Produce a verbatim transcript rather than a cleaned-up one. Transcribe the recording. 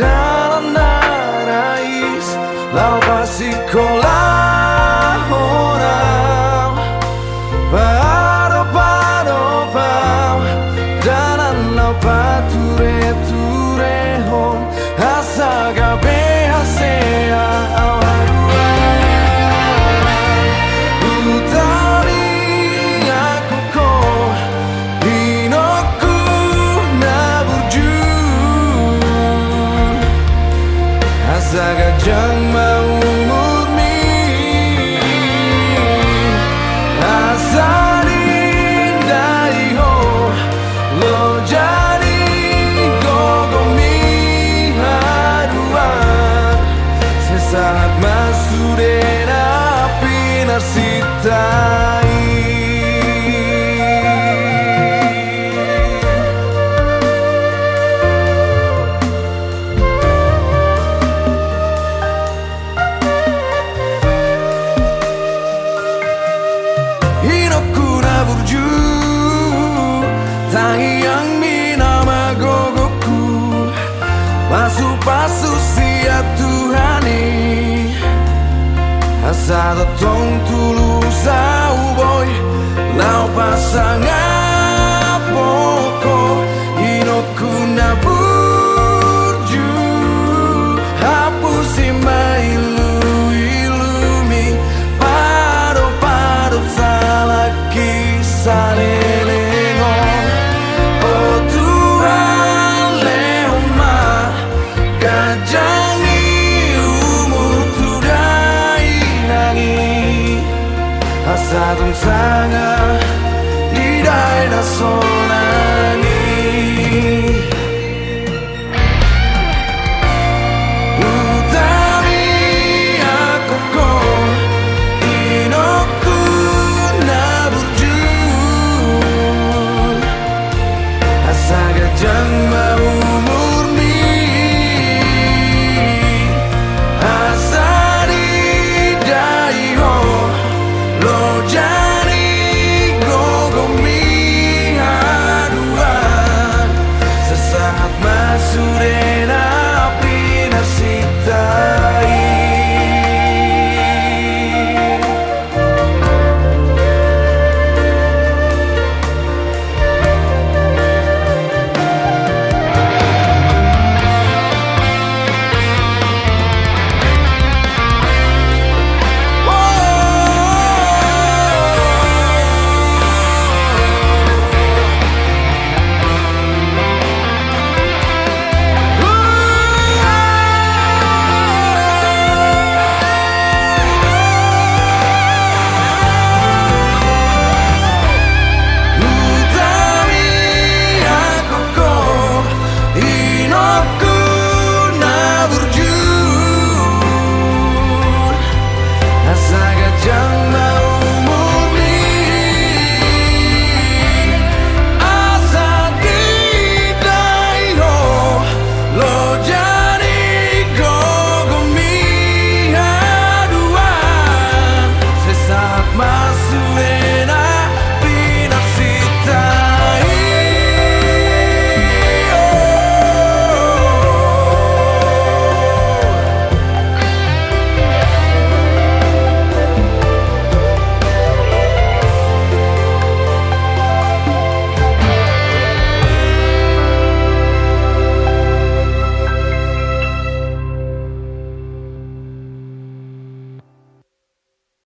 Dalan na rais laho pasingkolahon au, paadop-adop au, dalan na patureturehon, asa gabe hasea au haduan. Hutaringakhon ho, inongku na burju, asa ganjang ma umurmi, asa dindai ho, loja ni gogomi haduan, sai sahat ma sude na pinarsinta i. Inongku na burju, tangiangmi nama gogongku, pasupasu sian Tuhan i, asa tongtong tulus au boi laho pasangaphon